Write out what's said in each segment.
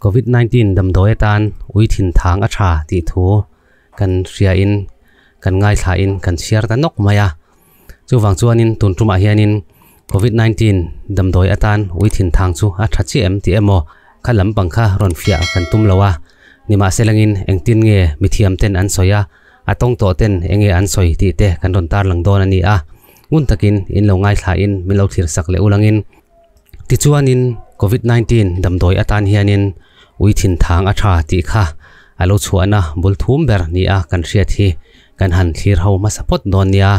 Covid 19 damdawi atan ui thin thang a tha tih thu kan hria in kan ngaithla in kan chhiar ta nawk mai a. Chuvang chuanin tun tumah hianin Covid 19 damdawi atan ui thin thang chu a tha chiah em tih emaw kha lampang kha rawn fiah kan tum lo a. Nimahselangin engtin nge mithiam ten an sawi a, a tawng tawh ten enge an sawi tih te kan rawn tarlang dawn a ni a. Ngun takin in lo ngaithla in min lo thlir sak leh ulangin. Tichuanin Covid 19 damdawi atan hianin ui thin thang a tha tih kha a lo chhuahna bul thum ber ni a kan hriat hi kan han thlir ho hmasa phawt dawn nia.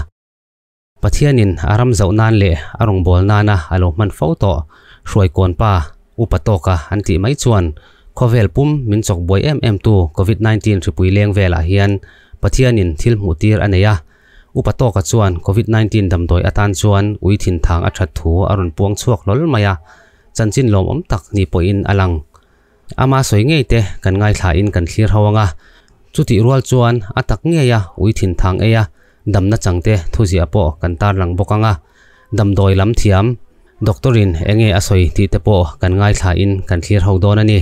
Pathianin a ram zauh nan leh a rawngbâwl nana a lo hman fo tawh hruaikawn pa Upa Tawka an tih mai chuan khawvel pum min chawk buai em em tu Covid 19 hripui leng velah hian Pathianin thil hmuh tir a nei a. Upa Tawka chuan Covid 19 damdawi atan chuan ui thin thang a that thu a rawn puang chhuak hlawl mai a, chanchin lawmawm tak ni pawhin a lang. Ama sawi ngei te kan ngaithlain kan thlir ho anga, chutih rual chuan a tak ngeia ui thin thang ei a damna changte thuziah pawh kan tarlang bawk anga, damdawi lam thiam doctor in enge a sawi tih te pawh kan ngaithlain kan thlir ho dawn a ni.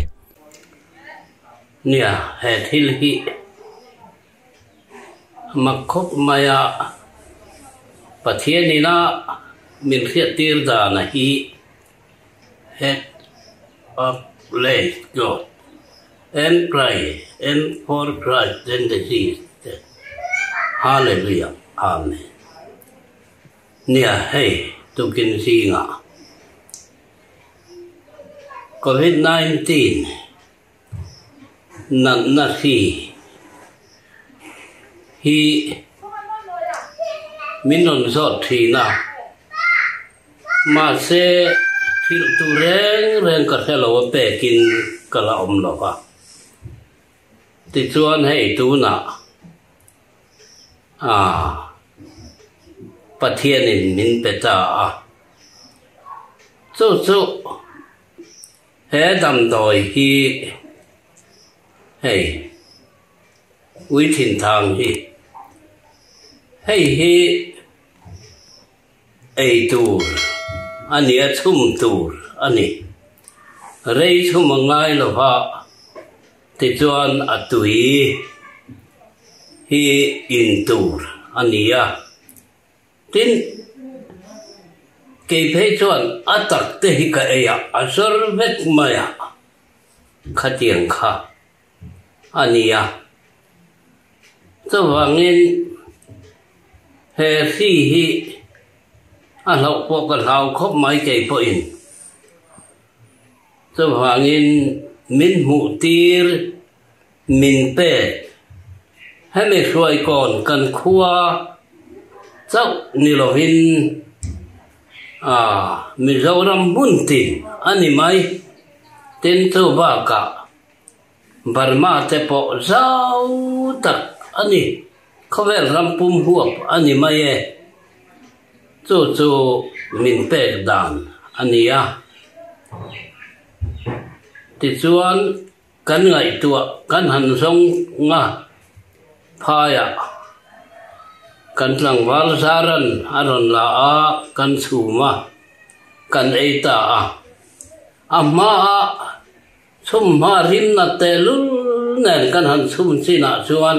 Nia, he thil hi mak khawp mai a, Pathian ina min hriattir dana hi Head of Late God and Christ and for Christ and the Jesus Hallelujah Amen Nia hei tukin zingah Covid 19 natna hri hi min rawn zawt thin a, mahse hrilh tur reng reng ka hre lo a pekin ka la awm lo va. Tichuan hei tunah ah Pathianin min pe ta a, chu chu. He damdawi hi hei ui thin thang hi hei hi ei tur a ni a chhum tur a ni. Rei chhum a ngai lo va tichuan a tui hi in tur a ni a. Tin, kei phei chuan a tak te hi ka ei a, a zawr vek mai a, khatiang kha a ni a. Chuvangin he hri hi a hlauh pawh ka hlau khawp mai kei pawhin. Chuvangin min hmuh tir Min pek. Hemi hruaikawn kan khua chauh ni lovin a Mizoram hmun tin a ni mai. Tin chu bakah Burma te pawh zau tak a ni. Khawvel ram pum huap a ni mai e. Chu chu min pek dan a ni a. Tichuan. Kan ngaihtuah kan han zawng nga phaiah kan tlangval zaran a rawn la a, kan chhum a, kan ei ta a. A hmaa chhum hma rimna tehlul nen kan han chhum chinah chuan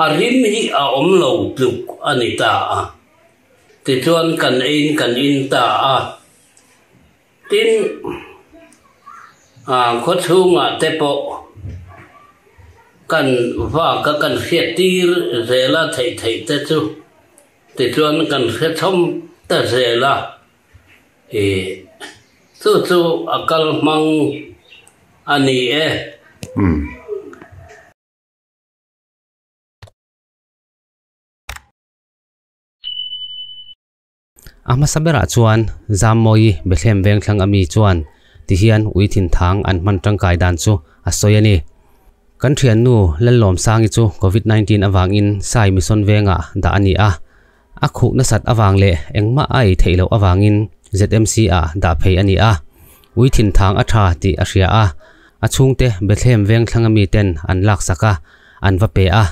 a rim hi a awm lo tluk a ni ta a. Tichuan kan eiin kan in ta a. Tin, khaw chhungah te pawh kan vak a, kan hriattir zel a theih theih te chu tichuan kan hre chhawm ta zel a, ih chu chu a kal hmang a ni e. A hmasa berah chuan Zammawi Bethlehem Vengthlang ami chuan tihian ui thin thang an hman tangkai dan chu a sawi a ni. Kan thiannu Lallawmsangi chu Covid 19 avangin Sai Mission Vengah dah a ni a. A khuh nasat avang leh engmah a ei theih loh avangin ZMC ah dah phei a ni a. Ui thin thang a tha tih a hria a. A chhungte Bethlehem Vengthlang ami ten an laksak a, an va pe a.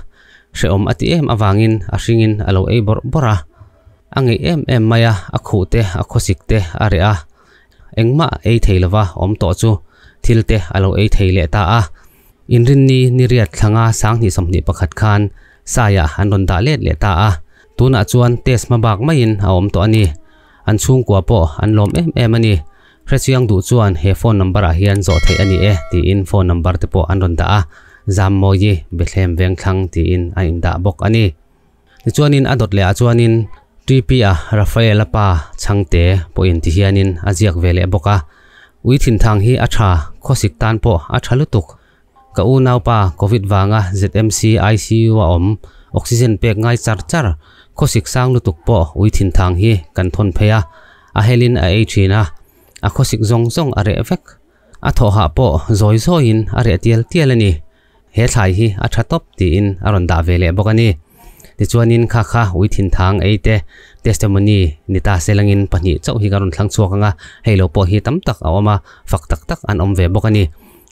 Hrehawm a ti em avangin a hringin a lo ei bawrh bawrh a. A ngeih em em mai a, a khuh te, a khawsik te a reh a. Engmah ei thei lova awm tawh chu Thil te a lo ei thei leh ta a. Inrinni ni riat thlanga 2021 khan Saiah an rawn dah let leh ta a. Tunah chuan test hmabak maiin a awm tawh a ni. An chhungkua pawh an lawm em em a ni. Hrechiang duh chuan he phone number ah hian zawh theih a ni e tiin phone number te pawh an rawn dah a, Zammawi Bethlehem Vengthlang tiin a indah bawk a ni. Tichuanin a dawt leh ah chuanin TP-a Rafael-a pa Chhangte pawhin ti hianin a ziak ve leh bawk a, Ui thinthang hi a tha, khawsik tan pawh a tha lutuk. Ka unaupa Covid vanga ZMC ICU a awm, oxygen pek ngai char char, khawsik sang lutuk pawh ui thinthang hi kan thawn phei a, a helin a ei thin a, a khawsik zawng zawng a reh vek. A thawhah pawh zawi zawiin a reh tial tial a ni. He thlai hi a tha tawp tiin a rawn dah ve leh bawk a ni. Tichuanin kha kha ui thinthang ei te testimony ni ta se langin pahnih chauh hi ka rawn thlang chhuak ang a, hei lo pawh hi tam tak a awm a, fak tak tak an awm ve bawk a ni.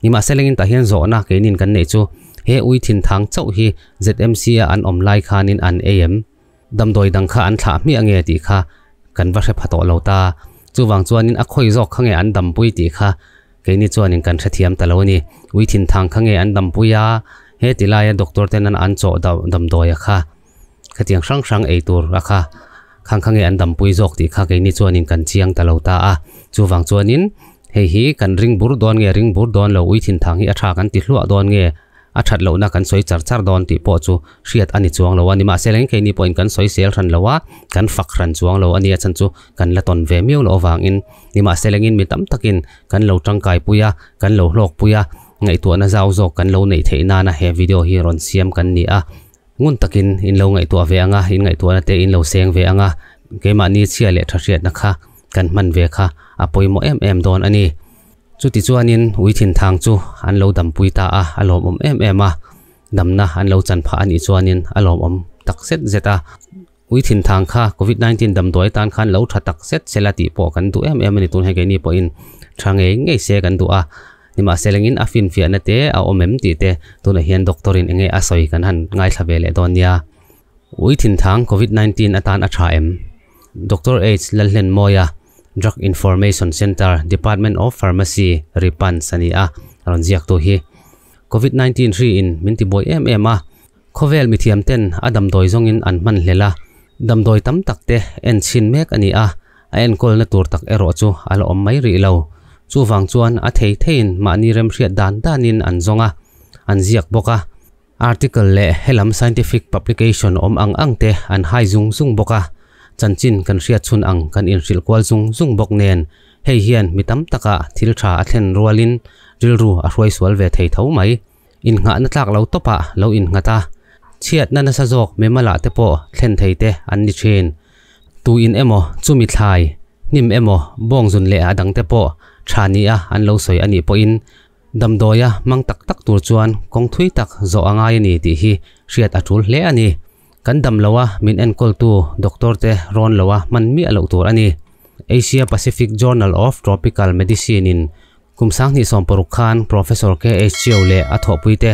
Nimahse langin tah hian zawhna keinin kan neih chu he ui thinthang chauh hi ZMC a an awm lai khanin an ei em? Damdawi dang kha an thlah hmiah nge tih kha kan va hre pha tawh lo ta. Chuvang chuanin a khawi zawk kha nge an dampui tih kha keini chuanin kan hrethiam ta lo a ni. Ui thinthang kha nge an dampui a, he ti laia doctor ten an an chawh damdawi a kha khatiang hrang hrang ei tur a kha khang kha nge an dampui zawk tih kha keini chuanin kan chiang ta lo ta a. Chuvang chuanin hei hi kan ring bur dawn nge ring bur dawn lo, ui thinthang hi a tha kan ti hluah dawn nge A that lohna kan sawi char char dawn tih pawh chu hriat a ni chuang lo a ni. Mahse leng keini pawhin kan sawi sel hran lo a, kan fak hran chuang lo a ni. A chhan chu kan la tawn ve miau loh avangin. Nimahse lengin mi tam takin kan lo tangkai pui a, kan lo hlawk pui a, ngaihtuahna zau zawk kan lo neih theih nana he video hi rawn siam kan ni a. Ngun takin in lo ngaihtuah ve ang a, in ngaihtuahna te in lo seng ve ang a, keimahni chhia leh tha hriatna kha kan hman ve kha a pawimawh em em dawn a ni. Chuti chuanin ui thinthang chu an lo dampui ta a, a lawmawm em em a, damna an lo chan phah a nih chuanin a lawmawm tak zet zet a. Ui thinthang kha Covid 19 damdawi atan khan lo tha tak zet sela tih pawh kan duh em em a ni, tun hei keini pawhin tha ngei ngei se kan duh a, nimahselangin a finfiahna te a awm em tih te tunah hian doctor in enge a sawi kan han ngaithla ve leh dawn nia. Ui thinthang Covid 19 atan a tha em? Doctor H Lalhlenmawia. Drug Information Centre, Department of Pharmacy, Ripans a ni a, a rawn ziaktu hi. Covid 19 hri in min ti buai em em a, khawvel mithiam ten a damdawi zawngin an hman hlel a, damdawi tam tak te en chhin mek a ni a, a enkawlna tur tak erawh chu a la awm mai rih lo. Chuvang chuan a thei theiin mahni remhriat dan danin an zawng a, an ziak bawk a. Article leh helam scientific publication awm ang ang te an hai zung zung bawk a, chanchin kan hriat chhun ang kan inhrilh kual zung zung bawk nen, hei hian mi tam takah thil tha a thlen rualin rilru a hruai sual ve thei tho mai. Innghahna tlak lo tawpah lo innghat a, chhiatna nasa zawk mimalah te pawh thlen thei te an ni thin. Tuin emaw chumi thlai, hnim emaw bawngzun leh a dangte pawh tha nia an lo sawi a nih pawhin Damdawia hmang tak tak tur chuan kawng thui tak zawh a ngai a ni tih hi hriat a tul hle a ni. Kan dam loa min enkawltu doctor te rawn loa hman miah loh tur a ni. Asia Pacific Journal of Tropical Medicine in kum 2016 khan Professor KH Chio leh a thawhpuite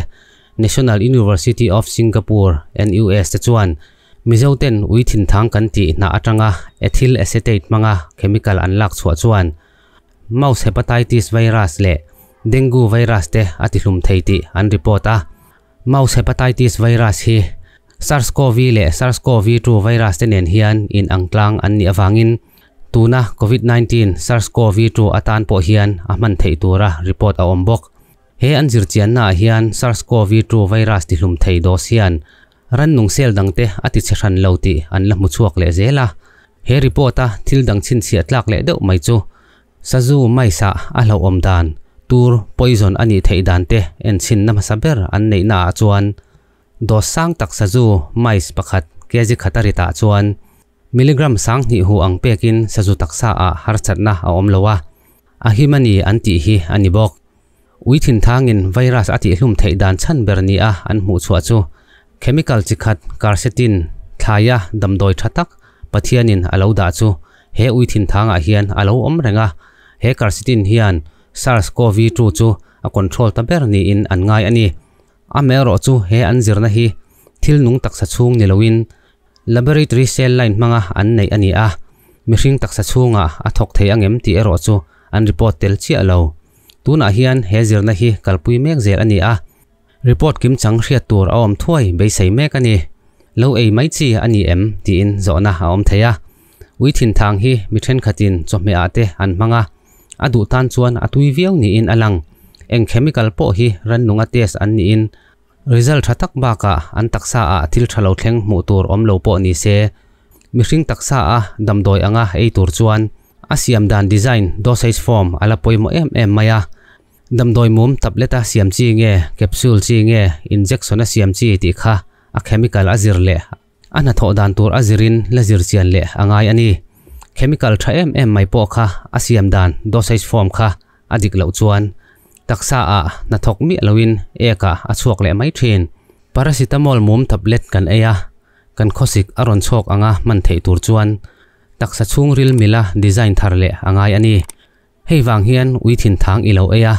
National University of Singapore, NUS, te chuan Mizo ten ui thinthang kan tih hnah atanga ethyl acetate hmanga chemical an lak chhuah chuan Mouse hepatitis virus leh dengue virus te a tihlum thei tih an report a. Mouse hepatitis virus hi SARS-CoV leh SARS-CoV-2 virus te nen hian inang tlang an nih avangin tuna Covid 19 SARS-CoV-2 atan pawh hian a hman theih tura report a awm bawk. He an zirchiannaah hian SARS-CoV-2 virus tihlum thei dose hian rannung cell dangte a tichhe hran lo tih an la hmu chhuak leh zel a. He report-a thil dang chhinchhiah tlak leh deuh mai chu sazu mice-ah a hlauhawm dan, tur poison a nih theih dan te enchhinna hmasa ber an neihnaah chuan dose sang tak sazu mice pakhat kg khat a ritah chuan milligram 2000 hu ang pekin sazu taksaah harsatna a awm lo a, a him a ni an tih hi a ni bawk. Ui thinthangin virus a tihhlum theih dan chhan ber nia an hmuh chhuah chu chemical chi khat quercetin thlaia damdawi tha tak Pathianin a lo dah chu he ui thinthangah hian a lo awm reng a, he quercetin hian SARS-CoV-2 chu a control ta ber niin an ngai a ni. Amaherawh chu he an zirna hi thil nung taksa chhung ni loin laboratory cell line hmanga an neih a ni a, mihring taksa chhungah a thawk thei angem tih erawh chu an report tel chiah lo. Tunah hian he zirna hi kalpui mek zel a ni a, report kimchang hriat tur a awm thuai beisei mek a ni. Lo ei mai chi a ni em tiin zawhna a awm thei a. Ui thinthang hi mi thenkhatin chawhmeh ah te an hmang a, a duh tan chuan a tui viau niin a lang. Eng chemical pawh hi rannunga test an niin result tha tak bakah an taksa ah thil tha lo thleng hmuh tur awm lo pawh ni se, mihring taksa a damdawi anga ei tur chuan a siam dan design dosage form a la pawimawh em em mai a. Damdawi mum tablet a siam chi nge capsule chi nge injection a siam chi tih kha a chemical a zir leh a hnathawh dan tur a zirin la zir chian leh a ngai a ni. Chemical tha em em mai pawh kha a siam dan dosage form kha a dik loh chuan taksa ah hnathawk miah loin ek ah a chhuak leh mai thin. Paracetamol mum tablet kan ei a, kan khawsik a rawn chhawk anga hman theih tur chuan taksa chhungril mila design thar leh a ngai a ni. Hei vang hian ui thinthang i lo ei a,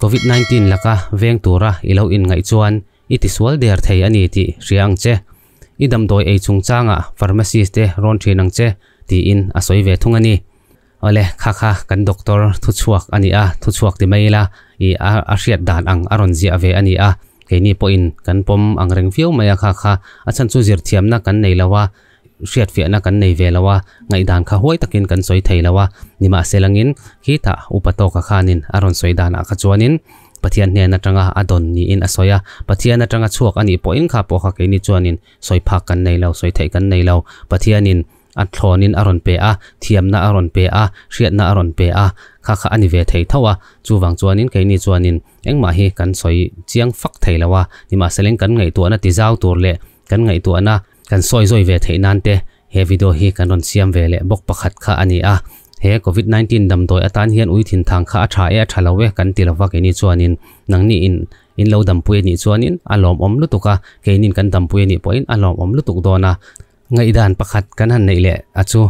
Covid 19 laka veng tura i lo inngaih chuan i tisual der thei a ni tih hria ang che. I damdawi ei chungchangah pharmacist te rawn thin ang che tiin a sawi ve thung a ni. Awle, kha kha kan doctor thuchhuak a ni a, thuchhuak ti mai ila i a a hriat dan ang a rawn ziah ve a ni a, keini pawhin kan pawm ang reng viau mai a kha kha a chhan chu zirthiamna kan nei lo a, hriatfiahna kan nei ve lo a, ngaihdan kha huai takin kan sawi thei lo a, nimahselangin khitah upa tawka khanin a rawn sawi danah kha chuanin Pathian hnen atanga a dawn niin a sawi a, Pathian atanga chhuak a nih pawhin kha pawh kha keini chuanin sawi phak kan nei lo, sawi theih kan nei lo, Pathianin a thlawnin a rawn pe a, thiamna a rawn pe a, hriatna a rawn pe a, kha kha a ni ve thei tho a, chuvang chuanin keini chuanin engmah hi kan sawi chiang fak thei lo a, nimahseleng kan ngaihtuahna tizau tur leh kan ngaihtuahna Kan sawi zawi ve theih nan te he video hi kan rawn siam ve leh bawk pakhat kha a ni a. He Covid 19 damdawi atan hian ui thinthang kha a tha e a tha lo e kan ti lova keini chuanin nangni in in lo dampui a nih chuanin a lawmawm lutuk a, keinin kan dampui a nih pawhin a lawmawm lutuk dawn a. Ngaihdan pakhat kan han neih leh a chu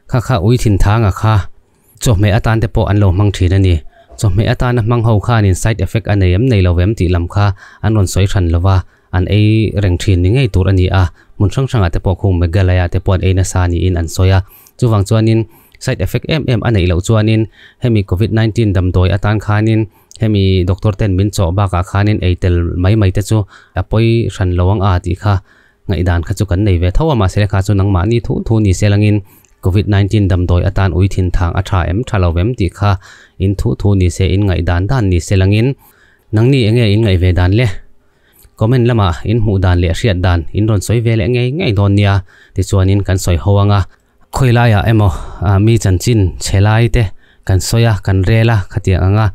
kha kha ui thinthanga kha chawhmeh atan te pawh an lo hmang thin a ni. Chawhmeh atana hmang ho khanin side effect a nei em nei lo em tih lam kha an rawn sawi hran lova. An ei reng thin ni ngei tur a ni a, hmun hrang hrangah te pawh khung Meghalaya te pawh an ei nasa niin an sawi a. Chuvang chuanin side effect em em a neih loh chuanin hemi covid 19 damdawi atan khanin hemi doctor ten min chawh bakah khanin ei tel mai mai te chu a pawi hran lo ang a tih kha ngaihdan kha chu kan nei ve tho a, mahse kha chu nangmahni thu thu ni se langin covid 19 damdawi atan ui thin thang a tha em tha lo em tih kha in thu thu ni se in ngaihdan dan ni se langin nangni enge in ngaih ve dan le. Comment lamah in hmuh dan leh hriat dan in rawn sawi ve leh ngei ngei dawn nia, tichuanin kan sawi ho ang a. Khawi laiah emaw mi chanchin chhe lai te kan sawi a, kan rel a, khatiang anga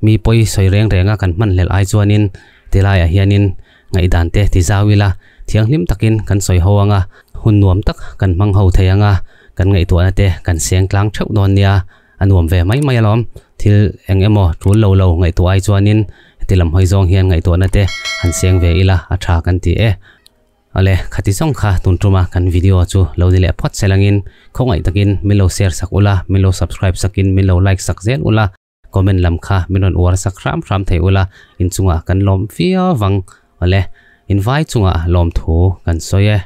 mi pawi sawi reng reng a kan hmanhlelh ai chuanin ti laiah hianin ngaihdan te ti zau ila, thianghlim takin kan sawi ho ang a, hun nuam tak kan hmang ho thei ang a, kan ngaihtuahna te kan seng tlang theuh dawn nia. A nuam ve mai mai alawm. Thil eng emaw tul lo lo ngaihtuah ai chuanin heti lam hawi zawng hian ngaihtuahna te han seng ve ila a tha kan ti e. Awle, khati zawng kha tun tuma kan video chu lo ni leh phawt selangin khawngaih takin min lo share sak ula, min lo subscribe sakin min lo like sak zel ula, comment lam kha min rawn uar sak hram hram thei ula, inchungah kan lawm viau vang. Awle, invai chungah lawmthu kan sawi e.